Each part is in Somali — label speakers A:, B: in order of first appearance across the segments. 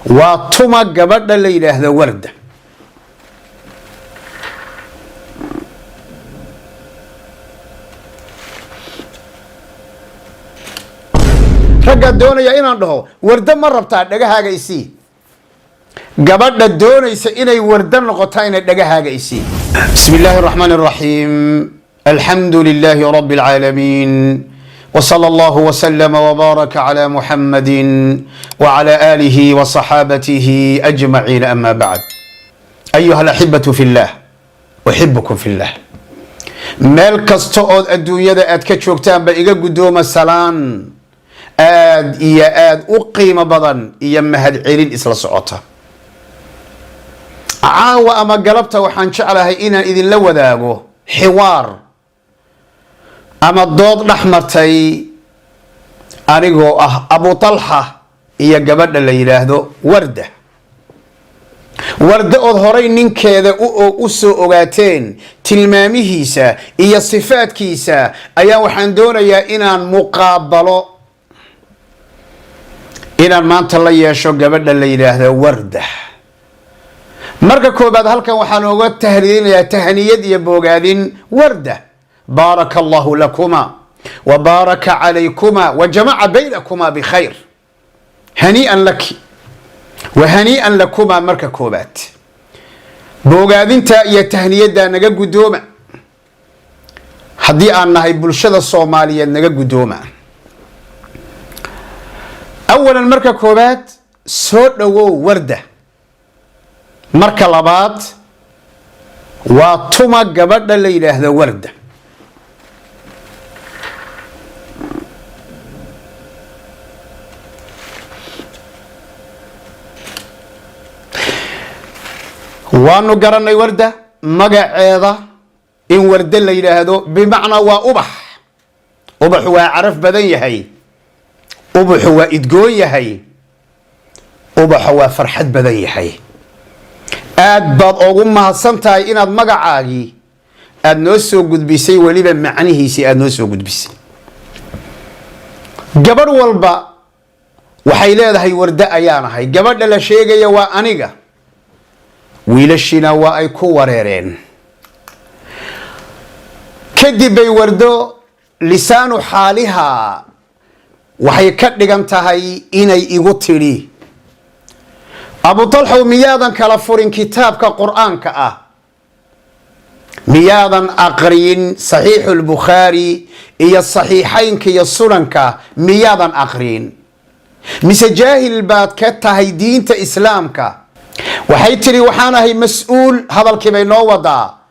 A: Waa tuma gabadha la yidhaahdo Warda? Raggaa doonaya inaan dhaho, "Warda ma rabtaa? Dhagahaaga isii." Gabadha doonaysa inay warda noqota inay dhagahaaga isii. بسم الله الرحمن الرحيم، الحمد لله رب العالمين، وصلى الله وسلم وبارك على محمد وعلى آله وصحابته أجمعين، أما بعد، أيها الأحبة في الله، أحبكم في الله. Meel kasta ood adduunyada aad ka joogtaanba, iga guddooma salaan aad iyo aad u qiimo badan iyo mahadcelin isla socota. Caawa ama galabta waxaan jeclahay inaan idinla wadaago xiwaar ama dood dhex martay anigoo ah Abu Talxa iyo gabadha la yidhaahdo Warda. Warda ood horay ninkeeda u soo ogaateen tilmaamihiisa iyo sifaadkiisa, ayaa waxaan doonayaa inaan muqaabalo inaan maanta la yeesho gabadha la yidhaahdo Warda. Marka koobaad, halkan waxaan oga tahliyeynayaa tahniyad iyo bogaadin Warda. بارك الله لكما وبارك عليكما وجمع بينكما بخير، هنيئا لك وهنيئا لكما. Marka koobaad, bogaadinta iyo tahniyadda naga guddooma. Haddii aan nahay bulshada Soomaaliyeed, naga guddooma. Awalan, marka koobaad, soo dhowow Warda. Marka labaad, waa tuma gabadha la yidhaahdo Warda? Waanu garanay Warda magaceeda in Warda la yidhaahdo, bimacnaa waa ubax. Ubaxu waa caraf badan yahay, ubaxu waa idgoon yahay, ubaxa waa farxad badan yahay. Aad baad ugu mahadsan tahay inaad magacaagii aada noo soo gudbisay, weliba macnihiisii aada noo soo gudbisay. Gabadh walba waxay leedahay, "Warda ayaan ahay, gabadha la sheegaya waa aniga." Wiilashiina waa ay ku wareereen. Kadib bay Wardo lisaanu xaaliha waxay ka dhigan tahay inay igu tidhi, "Abu Talxow, miyaadan kala furin kitaabka Qur-aanka ah? Miyaadan aqriyin Saxiixu Lbukhaari iyo Saxiixaynka iyo Sunanka? Miyaadan aqriyin mise jaahil baad ka tahay diinta Islaamka?" Waxay tidhi, "Waxaan ahay mas-uul." Hadalkii bay noo wadaa.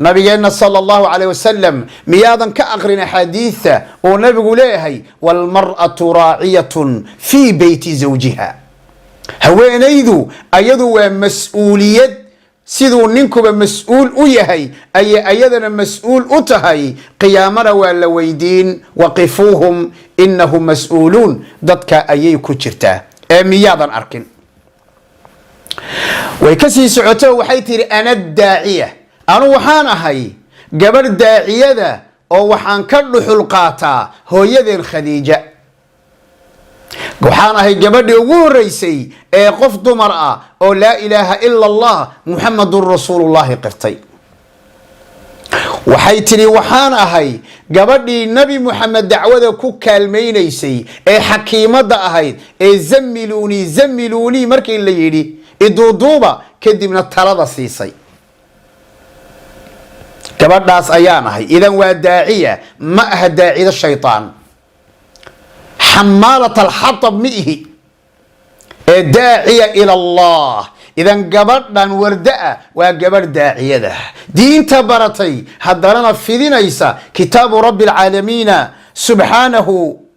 A: Nabigeenna صلى الله عليه وسلم miyaadan ka aqrin axaadiida oo nabigu leeyahay, "والمرأة راعية في بيت زوجها"? Haweenaydu ayadu waa mas-uuliyad. Siduu ninkuba mas-uul u yahay ayay ayadana mas-uul u tahay. Qiyaamana waa la weydiin, "وقفوهم إنهم مسؤولون". Dadka ayay ku jirtaa ee miyaadan arkin? Way kasii socoto, waxay tihi, "أنا داعية." Anu waxaan ahay gabadh daaciyada oo waxaan ka dhuxul qaataa hooyadeen Khadiija. Waxaan ahay gabadhii ugu horreysay ee qof dumar ah oo "لا إله إلا الله محمد رسول الله" qirtay. Waxay tidhi, "Waxaan ahay gabadhii Nebi Muxamed dacwada ku kaalmaynaysay ee xakiimadda ahayd ee "زملوني زملوني" markii la yidhi, iduuduuba, kadibna talada siisay. Gabadhaas ayaan ahay." Idan waa daaciya, ma aha daacida shaytaan حمالة الحطب ma ihi ee داعية إلى الله. Idan gabadhan Wardaa waa gabadh daaciyada, diinta baratay, haddanana fidinaysa kitaabu رب العالمين سبحانه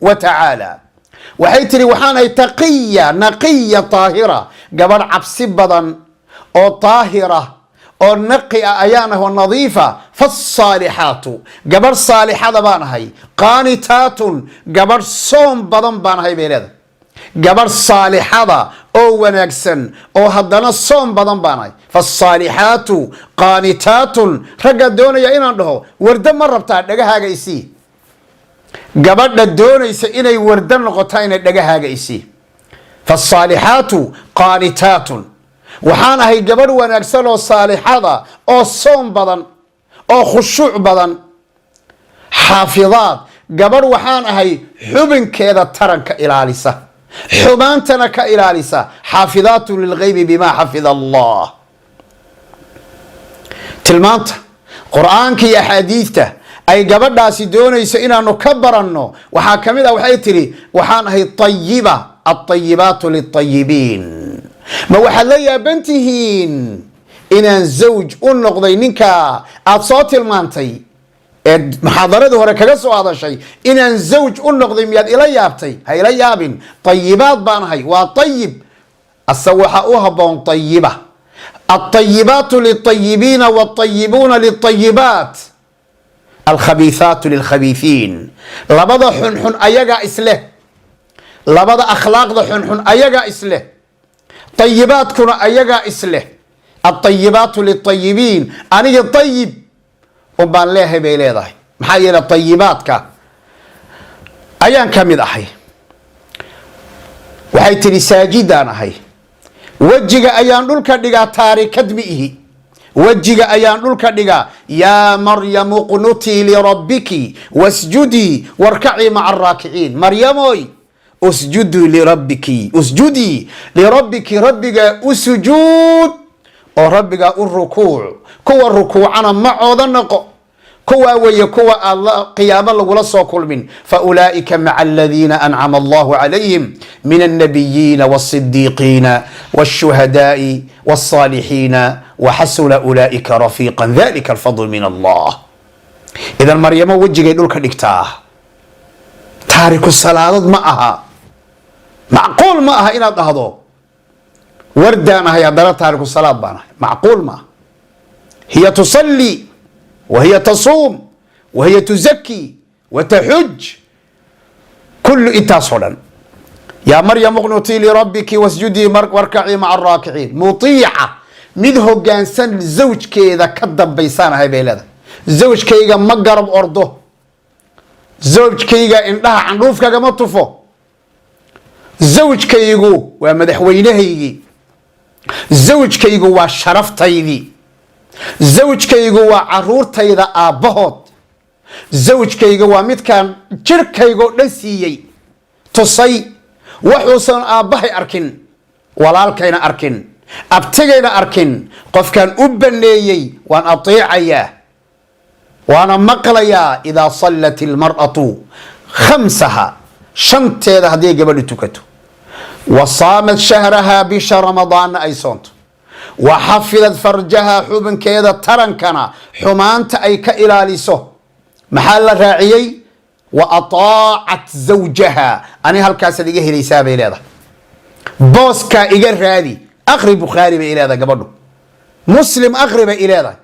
A: وتعالى. Waxay tihi, "Waxaan ahay تقية نقية طاهرة." Gabadh cabsi badan oo daahira oo naqi ah ayaan ahay oo nadiifa. "فالصالحات", gabadh saalixada baan ahay. "قانتات", gabadh soom badan baan ahay bay leedahay. Gabadh saalixada oo wanaagsan oo haddana soom badan baan ahay. فالصالحات قانتات. Raggaa doonaya inaan dhaho, "Wardo ma rabtaa? Dhagahaaga isii." Gabadha doonaysa inay wardo noqota inay dhagahaaga isii. فالصالحات Qaanitaatun, waxaan ahay gabadh wanaagsan oo saalixada oo soom badan oo khushuuc badan. Xaafidaad, gabadh waxaan ahay xubinkeeda taranka ilaalisa, xumaantana ka ilaalisa. Xaafidaatu lilgaybi bimaa xafida Allah. Tilmaanta Qur-aanka iyo axaadiidta ay gabadhaasi doonayso inaanu ka baranno waxaa ka mid ah, waxay tidhi, waxaan ahay tayiba, altayibaatu liltayibiin. Ma waxaad la yaaban tihiin inaan zawj u noqday ninka aad soo tilmaantay ee muxaadaradii hore kaga soo hadashay? Inaan zawj u noqday miyaad ila yaabtay? Ha ila yaabin. Tayibaad baan ahay, waa tayib ase waxa u habboon tayiba. Altayibaatu liltayibiina waltayibuuna liltayibaat, alkhabiihaatu lilkhabiihiin. Labada xunxun ayagaa isleh, labada akhlaaqda xunxun ayagaa isleh, tayibaadkuna ayagaa isleh. Altayibaatu liltayibiin. Aniga tayib un baan leehay bay leedahay, maxaa yeele tayibaadka ayaan ka mid ahay. Waxay tidhi, saajidaan ahay, wejiga ayaan dhulka dhigaa, taarikad ma ihi, wejiga ayaan dhulka dhigaa. Yaa Maryamu qnutii lirabbiki wasjudii warkacii maca araakiciin. Maryamoy, usjudii lirabbiki, usjudii lirabbiki, rabbigaa u sujuud oo rabbigaa u rukuuc, kuwa rukuucana macooda noqo. Kuwaa weeye kuwa aad qiyaamo lagula soo kulmin. Faulaa'ika maca aladiina ancama allahu calayhim min alnabiyiina walsidiiqiina walshuhadaai walsaalixiina, waxasuna ulaa'ika rafiiqan, dalika alfadl min Allah. Idan Maryamo wejigay dhulka dhigtaa, taariku salaadad ma aha. Macquul ma aha inaad dhahdo wardaan ahay, haddana taariku salaad baan ahay. Macquul ma aha. Hiya tusalli wahiya tasuum wahiya tuzaki wataxuj, kullu intaasoo dhan. Yaa Maryam uqnutii lirabbiki wasjudii warkacii maca araakiciin. Mutiica, mid hogaansan zawjkeeda ka dambaysaan ahay bay leedahay. Zawjkayga ma garab ordo, zawjkayga indhaha candhuufkagama tufo, zawjkaygu waa madaxweynahaygii, zawjkaygu waa sharaftaydii, zawjkaygu waa caruurtayda aabbahood, zawjkayga waa midkaan jirhkaygoo dhan siiyey, tusay waxuusan aabbahay arkin, walaalkayna arkin, abtigayna arkin. Qofkaan u baneeyey waan ateecayaa, waana maqlayaa. Idaa sallat ilmar'atu khamsaha, shanteeda hadday gabadhu tukato, wa saamad shahrahaa, bisha Ramadaanna ay soonto, wa xafidad farjaha, xubinkeeda tarankana xumaanta ay ka ilaaliso, maxaa la raaciyey? Wa ataacat zawjaha. Ani halkaasaad iga helaysaa bay leedahay, booskaa iga raadi. Aqri Bukhaari bay leedahay gabadhu, Muslim aqri bay ileedahay,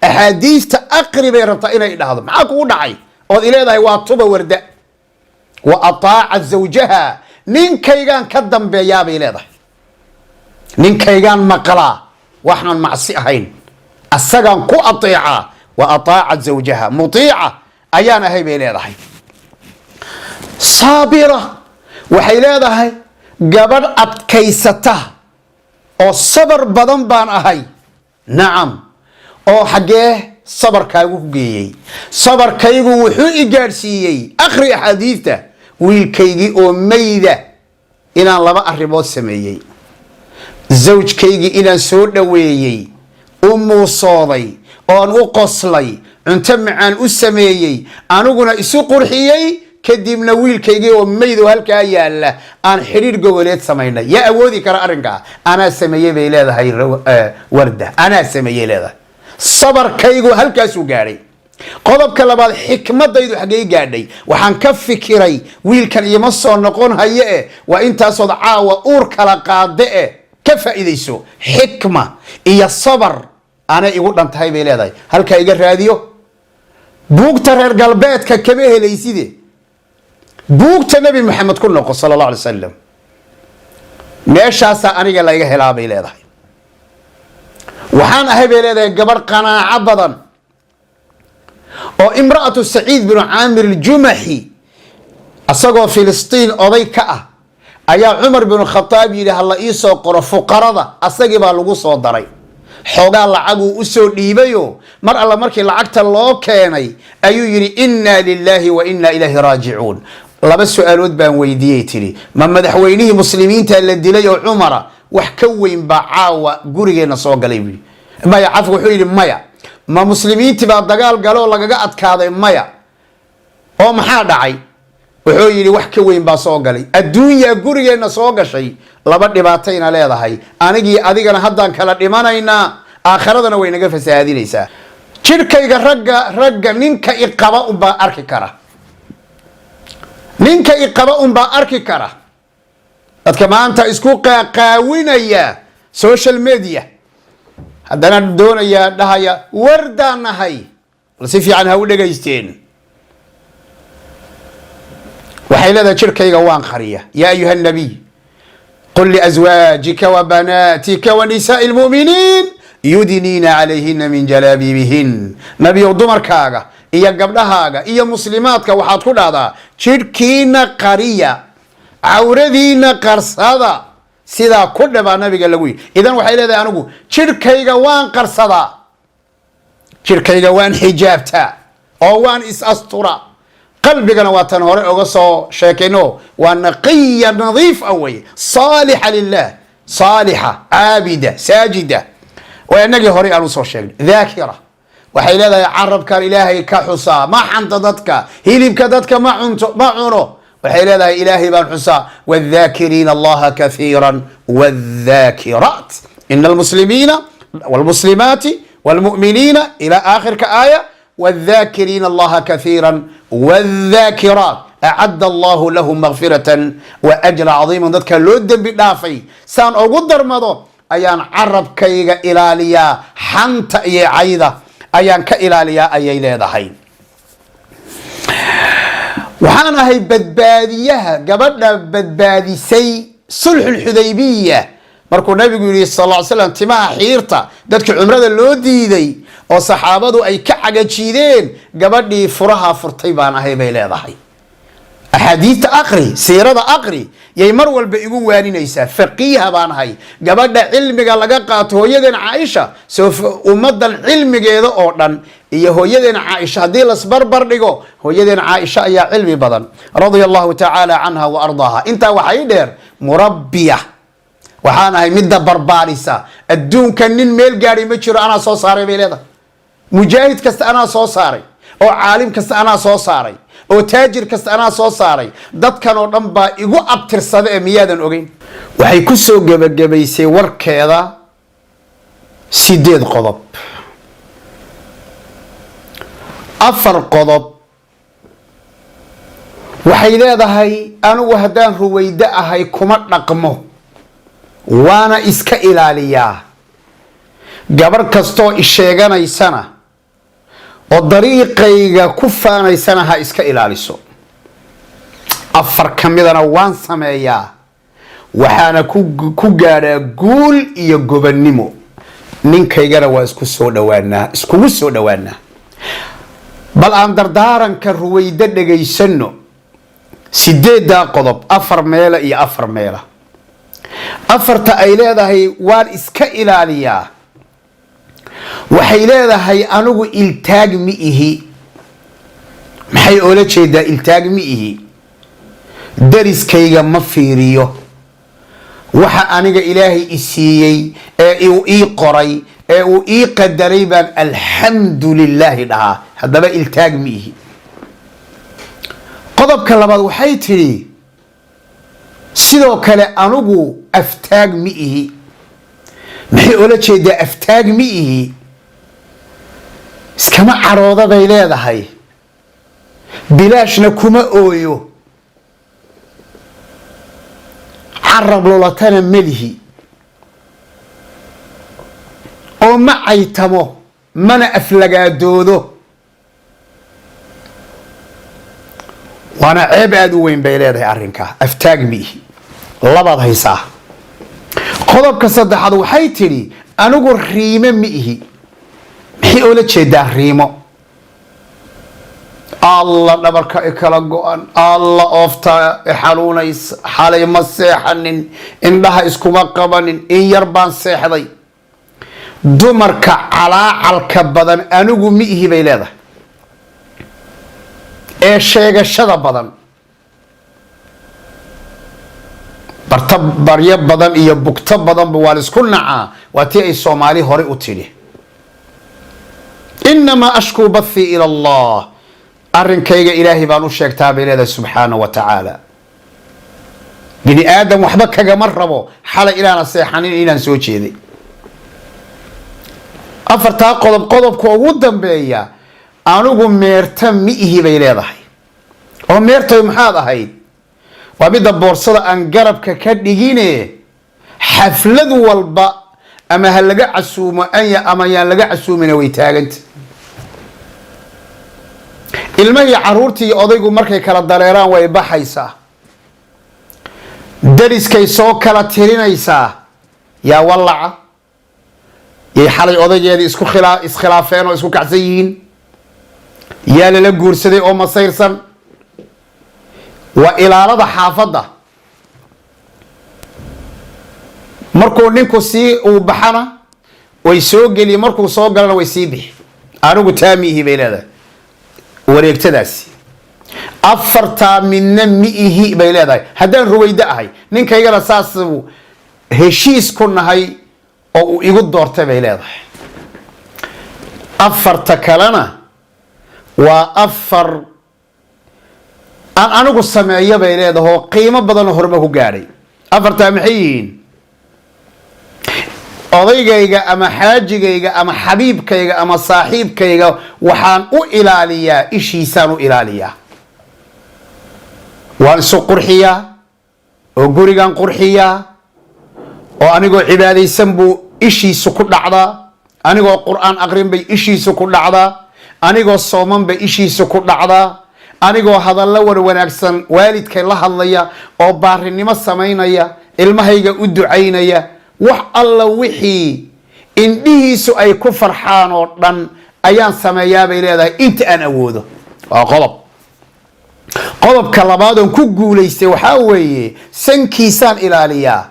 A: axaadiista aqri bay rabtaa inay dhahdo. Maxaa kugu dhacay ood ileedahay waa tuba warda? Wa ataacat zawjaha, ninkaygaan ka dambeeyaa bay leedahay, ninkaygaan maqlaa, waxaan macsi ahayn asagaan ku ateecaa. Wa ataacat zawjaha, mutiica ayaan ahay bay leedahay. Saabira, waxay leedahay, gabadh adkaysata oo sabar badan baan ahay. Nacam, oo xaggee sabarkaagu ku geeyey? Sabarkaygu wuxuu i gaadhsiiyey, akhri axaadiidta, wiilkaygii oo mayda inaan laba arrimood sameeyey: zawjkaygii inaan soo dhoweeyey, u muusooday oon u qoslay, cunto macaan u sameeyey, aniguna isu qurxiyey, kadibna wiilkaygii oo maydo halkaa yaalla aan xidhiir goboleed samaynay. Yaa awoodi kara arrinkaa? Anaa sameeyey bay leedahay Warda, anaa sameeyey leedahay. Sabarkaygu halkaasuu gaadhay. Qodobka labaad, xikmadaydu xaggay gaadhay? Waxaan ka fikiray wiilkan iima soo noqon haye e, waa intaasood caawa uur kala qaade e, ka faa'iidayso. Xikma iyo sabar anay igu dhan tahay bay leedahay. Halkaa iga raadiyo, buugta reer galbeedka kama helayside, buugta Nebi Maxamed ku noqo sala Allah alay wasalam, meeshaasaa aniga layga helaa bay leedahay. Waxaan ahay bay leedahay gabadh qanaaco badan oo imra'atu Saciid binu Caamir Aljumaxi, isagoo Filistiin oday ka ah. Ayaa Cumar binu Khataab yidhi, "Hala iisoo qoro fuqarada." Asagii baa lagu soo daray. Xoogaa lacaguu usoo dhiibayo. Mar alla markii lacagta loo keenay ayuu yidhi, "Inna lilahi wa inna ilayhi raajicuun. Laba su-aalood baan weydiiyey," tidhi. "Ma madaxweynihii muslimiinta la dilay oo Cumara? Wax ka weyn baa caawa gurigeenna soo galay," buu yidhi. Maya, cafka, wuxuu yidhi, "Maya. Ma muslimiintii baa dagaal galo oo lagaga adkaaday?" "Maya." "Oo maxaa dhacay?" Wuxuu yidhi, "Wax ka weyn baa soo galay. Adduunyaa gurigeenna soo gashay. Laba dhibaatayna leedahay: anigii adigana haddaan kala dhimanaynaa, aakhiradana way naga fasahaadinaysaa. Jidhkayga ragga ninka iqaba unbaa arki kara, ninka iqaba unbaa arki kara." Dadka maanta isku qaaqaawinaya social media, haddana doonaya, dhahaya, "Wardaan nahay," bal si fiican ha u dhegaysteen. Waxay leedahay, "Jirkayga waan qariya." يا أيها النبي قل لأزواجك وبناتك ونساء المؤمنين يدنين عليهن من جلابيبهن. Nabiyow, dumarkaaga iyo gabdhahaaga iyo muslimaadka waxaad ku dhahdaa, "Jidhkiina qariya, cawradiina qarsada." Sidaa ku dhabaa nabiga lagu yidhi. Idan waxay leedahay, "Anigu jidhkayga waan qarsadaa, jidhkayga waan xijaabtaa oo waan is astura." Qalbigana waa tan hore oga soo sheekayno, waa naqiya, nadiif ah wey, saalixa lilah, saalixa, caabida, saajida. Waa inagii horey aan usoo sheegnay. Daakira, waxay leedahay, "Carabkan Ilaahay ka xusaa, ma xanta dadka, hilibka dadka ma cunto, ma cuno." Waxay leedahay, "Ilaahay baan xusaa." والذاكرين الله كثيرا والذاكرات، إن المسلمين والمسلمات والمؤمنين إلى آخرka آية. والذاكرين الله كثيرا والذاكرات أعد الله لهم مغفرة وأجرا عظيما. Dadka loo dembi dhaafay saan ugu darmado ayaan carabkayga ilaaliyaa, xanta iyo cayda ayaan ka ilaaliyaa, ayay leedahay. "Waxaan ahay badbaadiyaha, gabadha badbaadisay sulxulxudaybiya, markuu nabigu yihi sal ly slam, 'Timaha xiirta,' dadka cumrada loo diiday oo saxaabadu ay ka cagajiideen, gabadhii furaha furtay baan ahay," bay leedahay. Axaadiidta aqri, siirada aqri, yay mar walba igu waaninaysaa. "Faqiiha baan ahay, gabadha cilmiga laga qaato." Hooyadeen Caaisha soo ummadan cilmigeeda oo dhan iyo hooyadeen Caaisha haddii lasbarbar dhigo, hooyadeen Caaisha ayaa cilmi badan, رضي الله تعالى عنها وأرضاها. Intaa waxay dheer, "Murabbiya waxaan ahay, midda barbaarisa. Adduunka nin meel gaadhay ma jiro, anaa soo saaray," bay leedahay. "Mujaahid kasta anaa soo saaray, oo caalim kasta anaa soo saaray, oo taajir kasta anaa soo saaray. Dadkan oo dhan baa igu abtirsada ee miyaadan ogeyn?" Waxay ku soo gebagabaysay warkeeda sideed qodob. Afar qodob waxay leedahay, "Anigu haddaan Ruwaydo ahay kuma dhaqmo, waana iska ilaaliyaa. Gabarh kastoo isheeganaysana oo dariiqayga ku faanaysana ha iska ilaaliso. Afar ka midana waan sameeyaa, waxaana ku gaadhaa guul iyo gobannimo. Ninkaygana waa isku soo dhawaanaa, iskugu soo dhawaanaa." Bal aan dardaaranka Ruwaydo dhegaysano. Sideeddaa qodob, afar meela iyo afar meela. Afarta ay leedahay waan iska ilaaliyaa, waxay leedahay, "Anigu iltaag ma ihi." Maxay oola jeedaa iltaag ma ihi? Dariskayga ma fiiriyo. Waxa aniga Ilaahay i siiyey ee uu ii qoray ee uu ii qadaray baan alxamdu lilaahi dhahaa. Haddaba iltaag ma ihi. Qodobka labaad waxay tidhi sidoo kale, "Anigu aftaag ma ihi." Maxay oola jeedaa aftaag ma ihi? Iskama cadhooda, bay leedahay, bilaashna kuma ooyo, carab lulatana melihi, oo ma caytamo, mana aflagaadoodo. Waana ceeb aada u weyn, bay leedahay, arrinkaa. Aftaag ma ihi, labaad haysaa. Qodobka saddexaad waxay tidhi, "Anigu riime ma ihi." Maxay oola jeedaa riimo? Alla, dhabarka i kala go-an, alla, oofta i xanuunaysa, xalay ma seexanin, indhaha iskuma qabanin, in yar baan seexday. Dumarka calaacalka badan anigu ma ihi, bay leedahay, ee sheegashada badan, barta baryo badan iyo bugto badanba waa laisku nacaa. Waa tii ay Soomaali hore u tidhi: "Inamaa ashkuu bathii ila Allah." Arrinkayga Ilaahay baan u sheegtaa, bay leedahay, subxaana wa tacaala. Bini aadam waxba kagama rabo xalay inaana seexanin, inaan soo jeeday. Afartaa qodob, qodobka ugu dambeeya, anigu meerta mi ihi, bay leedahay. Oo meertay maxaad ahayd? Waa midda boorsada aan garabka ka dhigine, xaflad walba ama ha laga casuumo anya ama yaan laga casuumina, way taaganta. Ilmahii, caruurtii iyo odaygu markay kala dareeraan, way baxaysaa, dariskay soo kala tirinaysaa. Yaa wallaca yay xalay odaygeedii isku khilaa iskhilaafeen oo isku kacsan yihiin? Yaa lala guursaday oo masayrsan? Waa ilaalada xaafadda. Markuu ninku sii uu baxana, way soo geliye, markuu soo galana, way sii bixi. Anigu taa miihi, bay leedahay. Wareegtadaasi afartaa midna mi ihi, bay leedahay, haddaan Ruwaydo ahay. Ninkaygana saasuu heshiis ku nahay oo uu igu doortay, bay leedahay. Afarta kalena waa afar aan anigu sameeyo, bay leedahay, oo qiimo badanoo horuma ku gaadhay. Afartaa maxay yihiin? Odaygayga ama xaajigayga ama xabiibkayga ama saaxiibkayga waxaan u ilaaliyaa, ishiisaan u ilaaliyaa. Waan isu qurxiyaa oo gurigaan qurxiyaa, oo anigoo cibaadaysan buu ishiisu ku dhacdaa, anigoo Qur-aan aqrin bay ishiisu ku dhacdaa, anigoo sooman bay ishiisu ku dhacdaa, anigoo hadallo war wanaagsan waalidkay la hadlaya oo baarinimo samaynaya, ilmahayga u ducaynaya, wax alla wixii indhihiisu ay ku farxaan oo dhan ayaan sameeyaa, bay leedahay, inta aan awoodo. Waa qodob. Qodobka labaad oon ku guulaystay waxaa weeye, sankiisaan ilaaliyaa.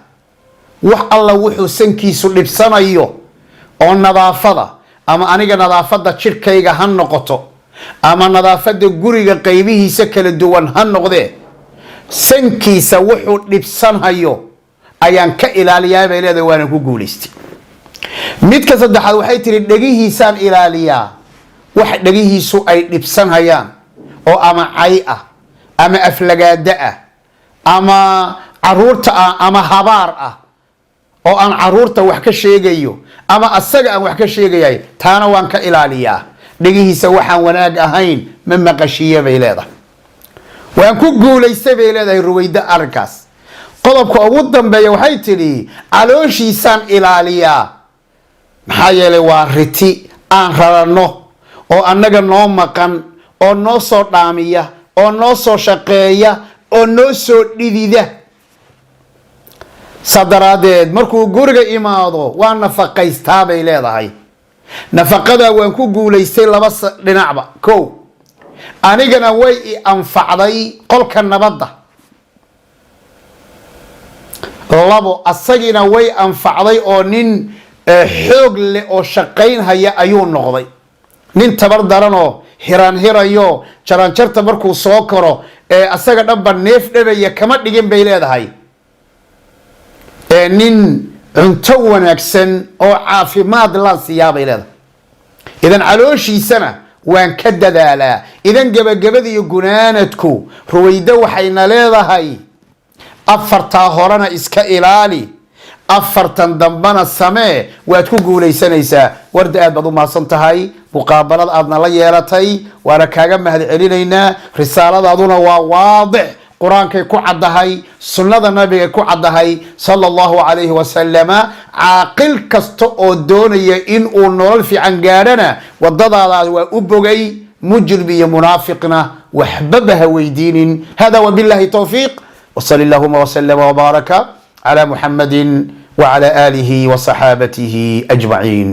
A: Wax alla wuxuu sankiisu dhibsanayo oo nadaafada, ama aniga nadaafadda jidhkayga ha noqoto ama nadaafadda guriga qaybihiisa kala duwan ha noqdee, sankiisa wuxuu dhibsanhayo ayaan ka ilaaliyaa, bay leedahay, waanan ku guulaystay. Midka saddexaad, waxay tihi, dhegihiisaan ilaaliyaa. Wax dhegihiisu ay dhibsanhayaan oo ama cay ah ama aflagaado ah ama caruurta ah ama habaar ah oo aan caruurta wax ka sheegayo ama asaga aan wax ka sheegayay, taana waan ka ilaaliyaa. Dhegihiisa waxaan wanaag ahayn ma maqashiye, bay leedahay. Waan ku guulaystay, bay leedahay Ruwaydo, arrinkaas. Qodobka ugu dambeeya, waxay tidhi, calooshiisaan ilaaliyaa. Maxaa yeelay, waa riti aan raranno oo annaga noo maqan oo noo soo dhaamiya oo noo soo shaqeeya oo noo soo dhidida. Saa daraaddeed, markuu guriga imaado, waa nafaqaystaa, bay leedahay. Nafaqadaa waan ku guulaystay laba dhinacba. Ko, anigana way i anfacday qolka nabadda. Labo, asagiina way anfacday oo nin xoog leh oo shaqaynhaya ayuu noqday. Nin tabar daranoo hiraan hirayo jaranjarta markuu soo koro ee asaga dhanba neef dhabaya kama dhigin, bay leedahay. Ee nin cunto wanaagsan oo caafimaad laan siiyaa, bay leedahay. Idan calooshiisana waan ka dadaalaa. Idan gebagabada iyo gunaanadku, Ruwaydo waxayna leedahay: afartaa horena iska ilaali, afartan dambana samee, waad ku guulaysanaysaa. Warda, aad baad u mahadsan tahay muqaabalad aadna la yeelatay, waana kaaga mahad celinaynaa. Risaaladaaduna waa waadix, Qur-aankay ku caddahay, sunnada Nabigay ku caddahay, sala Allahu calayhi wasalama. Caaqil kasta oo doonaya in uu nolol fiican gaadhana, wadadaadaas waa u bogay. Mujrim iyo munaafiqna waxbaba ha weydiinin. Hada wabillahi towfiiq, وصل اللهم وسلم وبارك على محمد وعلى آله وصحابته أجمعين.